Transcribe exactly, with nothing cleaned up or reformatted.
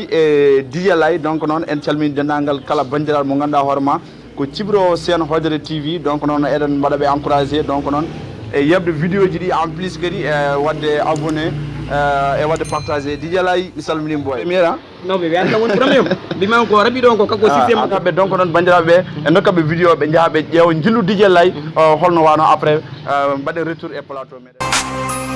E Didier Lay, donc noon en calmini denndaangal kala banndiraaɗo mo ngannduɗaa hoore ma ko cibroowo seen Hoodere T V. Donc noon eɗen mbaɗa ɓe encouragé, donc noon e yeɓde vidéo ji ɗi, en plus kadi e waɗde abonné, e waɗde partagé. Didier Lay, mi salminiima boy. Première, ah? Non, mi wiyata won problème. Mbima ko raɓi ɗon ko kanko système. Ɓe donc noon banndiraaɓe ɓe, en ndokka ɓe vidéo, ɓe njaha ɓe ƴeewa njillu Didier Lay, holno wano, après mbaɗen retour e plateau meɗen.